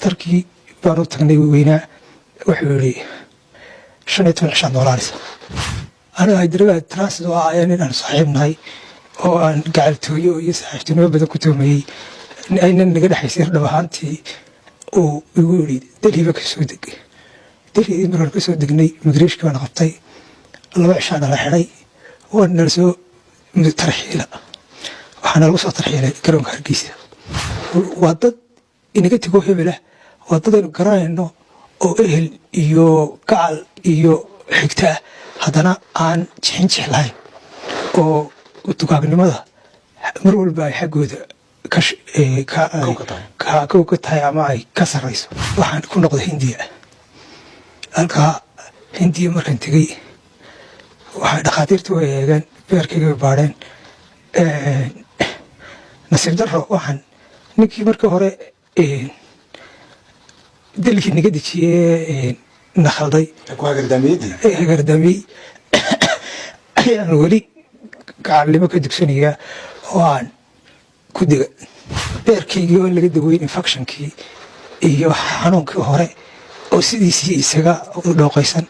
Dhakhtarkii baan u tagnay weynaa, wuxuu yidhi 15 cishaad noolaanaysa. Aniga Hyderabad transit oo ah nin aan saaxiib nahay oo aan gacaltooyo iyo saaxiibtinimo badan ku tuhmayey, aynan naga dhexaysay dhab ahaantii, uu igu yidhi Delhiba ka soo deg. Delhidii markaan ka soo degnay, immigrationkii baana qabtay, 2 cishaa nala xidhay, waa nala soo tarxiila. Waxaana lagu soo tarxiilay garoonka Hargeysa. Waa dad inaga tego hebelah, waa dad aynu garanayno oo ehel iyo gacal iyo xigta ah, haddana aan jixin jix lahayn oo dugaagnimada mar walba ay xaggooda kow ka tahay ama ay ka sarrayso. Waxaan ku noqday Hindiya. Halkaa Hindiya markaan tegey, waxay dhakhaatiirtu way eegeen beerkayga, way baadheen. Nasiib darro, waxaan ninkii markii hore dalkii naga dejiyey na khalday ee hagardaamiyey ayaan weli gacalnimo ka dugsanayaa oo aan ku dega. Beerkaygii oo in laga daweyn infectionkii iyo xanuunkii hore oo sidiisii isaga dhooqaysan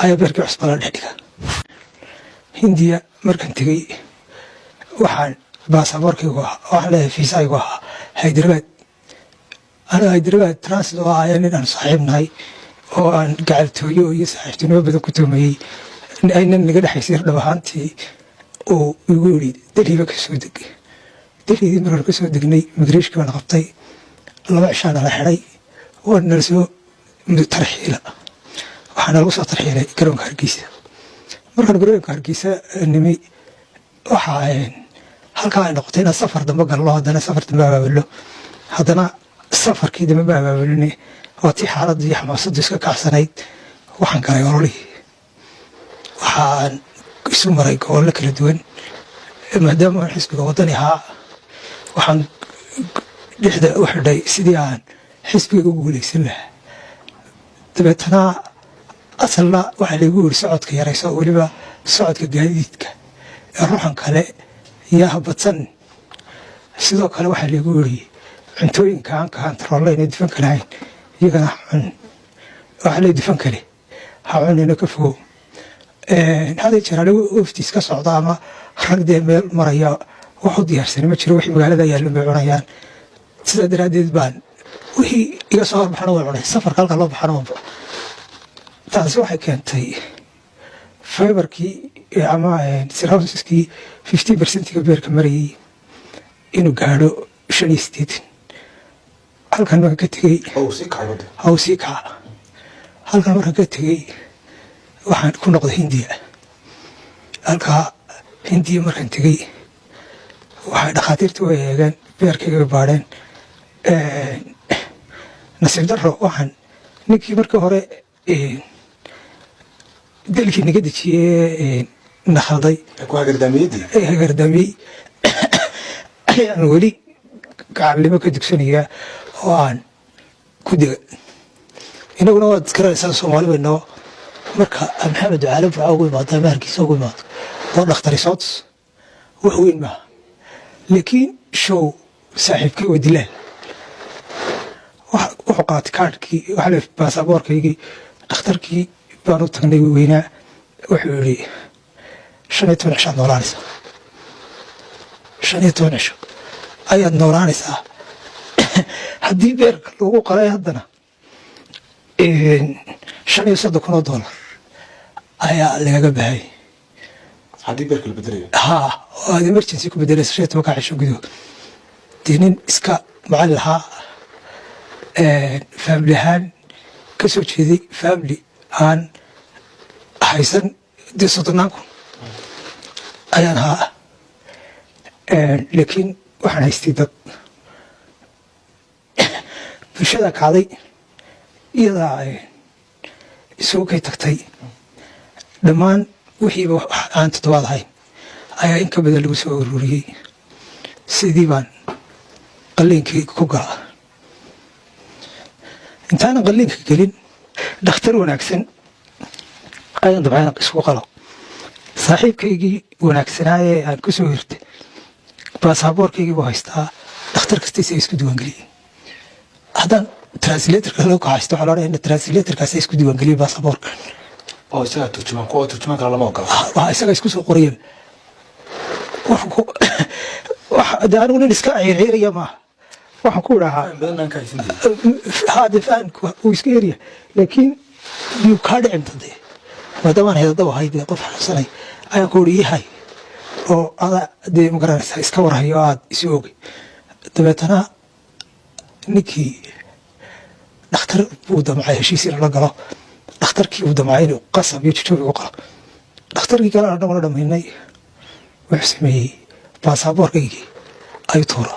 ayaa beerkii cusbaa la dhex dhiga. Hindiya markaan tegey, waxaan baasaboorkaygu ahaa, waxaan leeyahay fiisaygu ahaa Hyderabad. Aniga Hyderabad transit oo ah nin aan saaxiib nahay oo aan gacaltooyo iyo saaxiibtinimo badan ku tuhmayey, aynan naga dhexaysay dhab ahaantii, uu igu yidhi Delhiba ka soo deg. Delhidii markaan ka soo degnay, immigrationkii baana qabtay, 2 cishaa nala xidhay, waa nala soo tarxiila. Waxaana lagu soo tarxiilay garoonka Hargeysa. Markaan garoonka Hargeysa nimi, waxaa halkaa ay noqotay inaan safar dambe galno, haddana safar dambe abaabulno. Haddana safarkii dambe ma abaabuline, waa tii xaaladdu iyo xamaasaddu iska kacsanayd. Waxaan galay ololihii, waxaan isu maray gobollo kala duwan. Maadaama aan xisbiga Waddani ahaa, waxaan dhexda u xidhay sidii aan xisbiga u guuleysan lahaa. Dabeetana asalna waxaa laygu yiri socodka yarayso, weliba socodka gaadiidka ee ruuxan kale yaa badsan. Sidoo kale waxaa laygu yiri cuntooyinka aan kaantaroolayn ee dufanka lahayn iyagana cun, waxaa lay dufan kale ha cunina, ka fogow. Hadda jeer anigu oftiis ka socda ama rag dee meel maraya wax u diyaarsanay ma jiro, wixii magaalada yaallo bay cunayaan. Sidaa daraaddeed baan wixii iga soo horbaxana way cunay, safarka halka loo baxana waan. Taasi waxay keentay fiberkii ama cirrhosiskii 50%-iga beerka marayay inuu gaadho 85. Halkan markaan ka tegey haw sii kaca. Halkan markaan ka tegey, waxaan ku noqday Hindiya. Halkaa Hindiya markaan tegey, waxay dhakhaatiirtu way eegeen beerkayga, way baadheen. Nasiib darro, waxaan ninkii markii hore dalkii naga dejiyey na khalday ee hagardaamiyey ayaan weli gacalnimo ka dugsanayaa oo aan ku dega. Inaguna waad garanaysaa, Soomaali baynoo. Marka Maxamed Ducaale Burca ugu imaado ama Hargeysa ugu imaado oo dhakhtari soo tus, wax weyn maaha, laakiin show saaxiibkay waa dilaal. Wuxuu qaatay kaadhkii, waxaa le baasaboorkaygii. Dhakhtarkii baan u tagnay weynaa, wuxuu yidhi 15 cishaad noolaanaysaa, 15 cisho ayaad noolaanaysaa. Haddii beerka lagu qalay haddana 35,000 oo dollar ayaa lagaga bahay. Haddii beerka la bedelayo? Haa, oo aad emergency ku bedelaysa 15-ka cisho gudahood. Dee nin iska macallin ahaa, family ahaan ka soo jeeday family aan haysan dee 30,000 ayaan ahaa, laakiin waxaan haystay dad bulshada kacday, iyadaa isugu kay tagtay. Dhammaan wixiiba wax aan toddobaad ahayn ayaa in ka badan lagu soo ururiyey. Sidii baan qalliinkii ku gala. Intaanan qalliinka gelin, dhakhtar wanaagsan ayaan dabcayna isku qalo. Saaxiibkaygii wanaagsanaaye aan ku soo hirtay baasaboorkaygii buu haystaa, dhakhtar kasta isaga isku diiwaangeliyey. Haddaan Translatorka loo kaxaysto, waxaa la odhanaya translatorkaas isku diiwaangeliya baasaboorkan. Oo isagaa turjumaan, kuwa turjumaan kale lama ogola. Waa isaga isku soo qoraya. De anigu nin iska ciirciiraya maaha. Waxaan ku idhahaa Faham badan aan ka haysan. Haade, fahamku wuu iska yarya, laakiin yuu kaa dhicin dade, maadaamaan hedadaba ahay, dee qof xanuunsanay ayaan ku uri yahay oo ada dee ma garanaysaa, iska warhayo oo aad isu ogay. Dabeetana ninkii dhakhtar buu damcay heshiis inuu la galo. Dhakhtarkii uu damcay inuu qasab iyo jujoob igu qalo. Dhakhtarkii kale aan dhan wala dhamaynay, wuxuu sameeyey, baasaboorkaygii ayuu tuura.